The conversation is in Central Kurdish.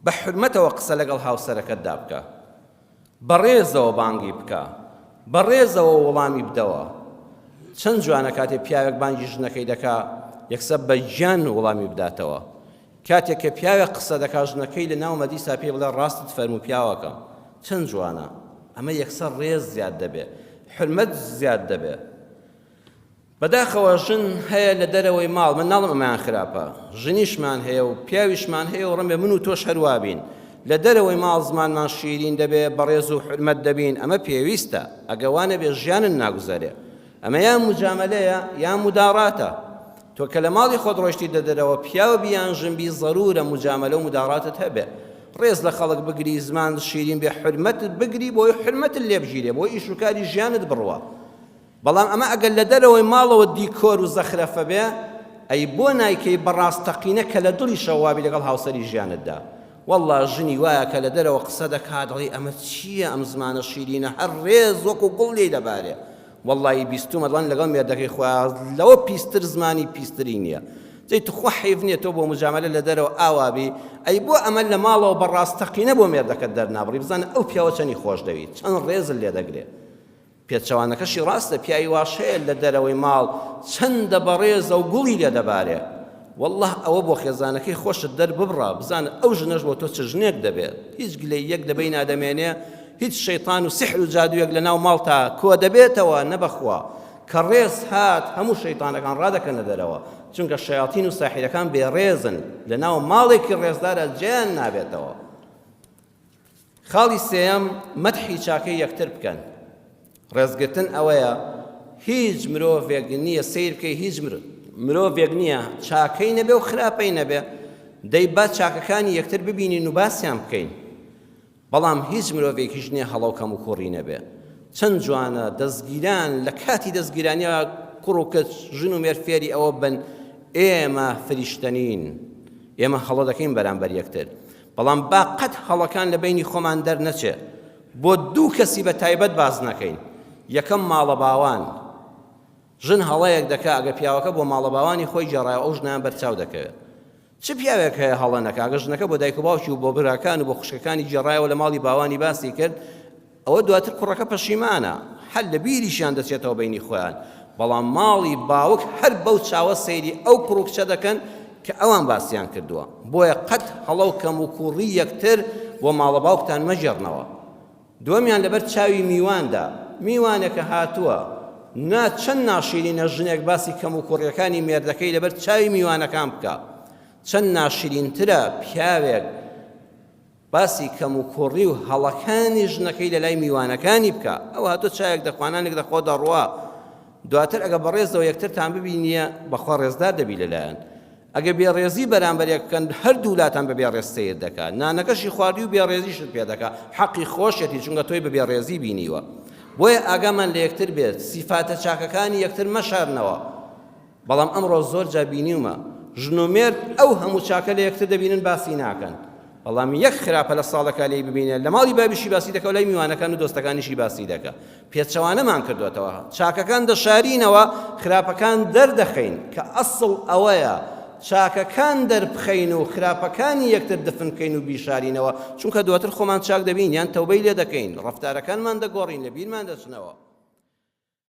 بە حورمەتەوە قسە لەگەڵ هاوسەرەکەتدا بکە، بە ڕێزەوە بانگی بکە، بە ڕێزەوە وڵامی بدەوە. چەند جوانە کاتێ پیاوێک بانگی ژنەکەی دەکا یەکسەر بە گیان وڵامی بداتەوە. کاتێک کە پیاوێک قسە دەکا ژنەکەی لە ناو مەجلیسا پێی بڵێ ڕاستت فەرموو پیاوەکەم. چەند جوانە. ئەمە یەکسەر ڕێز زیاد دەبێ. حورمەت زیاد دەبێ. بەداخەوە ژن هەیە لە دەرەوەی ماڵ، من ناڵم ئەمەیان خراپە، ژنیشمان هەیە و پیاویشمان هەیە و ڕەنگە من و تۆش هەر وابین، لە دەرەوەی ماڵ زمانمان شیرین دەبێ، بەڕێز و حورمەت دەبین، ئەمە پێویستە، ئەگە وا نەبێ ژیانت ناگوزەرێ. ئەمە یان موجامەلەیە یان موداراتە. تۆ کە لە ماڵی خۆت ڕۆیشتیتە دەرەوە، پیاو بی یان ژن بی زەرورە موجامەلە و موداراتت هەبێ. ڕێز لە خەڵک بگری، زمانت شیرین بێ، حورمەتت بگری بۆی حورمەتت لێ بگیرێ، بۆی ئیش و کاری ژیانت بڕوا. بەڵام ئەمە ئەگەر لە دەرەوەی ماڵەوە دیکۆر و زەخرەفە بێ، ئەی بۆ نایکەی بە ڕاستەقینە کە لە دڵیشەوە وابی لەگەڵ هاوسەری ژیانتدا؟ وەڵڵا ژنی وایە کە لە دەرەوە قسە دەکا دەڵێی ئەمە چییە ئەم زمانە شیرینە هەر ڕێز وەکو گوڵ لێی دەبارێ وەڵڵایی بیستومە دەڵێن لەگەڵ مێردەکەی خۆیا لەوە پیستر زمانی پیستری نییە جەی توخوا حەیف نییە تۆ بۆ مجامەلە لە دەرەوە ئاوا بی ئەی بۆ ئەمە لە ماڵەوە بە ڕاستەقینە بۆ مێردەکەت دەرنابڕی بزانە ئەو پیاوە چەنی خۆش دەوی چەند ڕێزت لێ دەگرێ پێچەوانەکەشی ڕاستە پیاوی واش هەیە لە دەرەوەی ماڵ چەندە بەڕێزە و گوڵی لێ دەبارێ واللە ئەوە بۆ خێزانەکەی خۆشت دەرببڕە بزانە ئەو ژنەش بۆ تۆ چ ژنێک دەبێت هیچ گلەی یەک لە بەینا دەمێنێ هیچ شەیتان و سحر و جادوویەک لە ناو ماڵتا کۆ دەبێتەوە نەبەخوا کە ڕێز هات هەموو شەیتانەکان ڕادەکەنە دەرەوە چونکە شەیاتین و ساحیرەکان بێڕێزن لە ناو ماڵێکی ڕێزدارە جێیان نابێتەوە خاڵی سێیەم، مەدحی چاکەی یەکتر بکەن. ڕێزگرتن ئەوەیە هیچ مرۆڤێک نییە سەیر بکەی هیچ مرۆڤێک نییە چاکەی نەبێ و خراپەی نەبێ دەی با چاکەکانی یەکتر ببینین و باسیان بکەین بەڵام هیچ مرۆڤێکیش نییە هەڵە و کەم و کوڕی نەبێ چەند جوانە دەستگیران لە کاتی دەستگیرانیا کوڕ و کچ ژن و مێر فێری ئەوە بن ئێمە فریشتە نین ئێمە هەڵە دەکەین بەرامبەر یەکتر بەڵام با قەت هەڵەکان لە بەینی خۆمان دەرنەچێ بۆ دوو کەسی بە تایبەت باس نەکەین یەکەم ماڵە باوان ژن هەڵەیەک دەکا ئەگە پیاوەکە بۆ ماڵە باوانی خۆی گێڕایەوە ئەو ژنیان بەرچاو دەکەوێت چ پیاوێک هەیە هەڵە نەکا ئەگە ژنەکە بۆ دایک و باوکی و بۆ براکان و بۆ خوشکەکانی گێڕایەوە لە ماڵی باوانی باسی کرد ئەوە دواتر کوڕەکە پەشیمانە هەر لە بیریشیان دەچێتەوە بەینی خۆیان، بەڵام ماڵی باوک هەر بەو چاوە سەیری ئەو کوڕ و کچە دەکەن کە ئەوان باسیان کردووە، بۆیە قەت هەڵە و کەموکووڕی یەکتر بۆ ماڵە باوکتان مەگێڕنەوە. دووەمیان لەبەر چاوی میواندا، میوانێکە هاتووە، نا چەند ناشیرینە ژنێک باسی کەموکوڕیەکانی مێردەکەی لەبەر چاوی میوانەکان بکا، چەند ناشرینترە پیاوێک، باسی کەموکوڕی و هەڵەکانی ژنەکەی لەلای میوانەکانی بکا، ئەو هاتووە چایەک دەخوا نانێک دەخوا دەڕوا، دواتر ئەگەر بەڕێزەوە یەکترتان ببینیە بەخوا ڕێزدار دەبی لەلایان، ئەگەر بێڕێزی بەرامبەر یەک بکەن هەردوولاتان بە بێڕێز سەیر دەکا، نانەکەشی خواردوی و بێڕێزیشت پێ دەکا، حەقی خۆشیەتی چونکە تۆی بە بێڕێزی بینیوە. بۆیە ئاگامان لە یەکتر بێت، سیفاتە چاکەکانی یەکتر مەشارنەوە. بەڵام ئەمڕۆ زۆر جار بینیومە ژن و مێرد ئەو هەموو چاکە لە یەکتر دەبینن باسی ناکەن بەڵام یەک خراپە لە ساڵەکە لێی ببینێ لە ماڵی بابیشی باسی دەکا و لای میوانەکان و دۆستەکانیشی باسی دەکا پێچەوانەمان کردوێتەوە چاکەکان دەشارینەوە خراپەکان دەردەخەین کە ئەسڵ ئەوەیە چاکەکان دەربخەین و خراپەکانی یەکتر دفن بکەین و بیشارینەوە چونکە دواتر خۆمان چاک دەبین یان تەوبەی لێ دەکەین ڕەفتارەکانمان دەگۆڕین لە بیرمان دەچنەوە.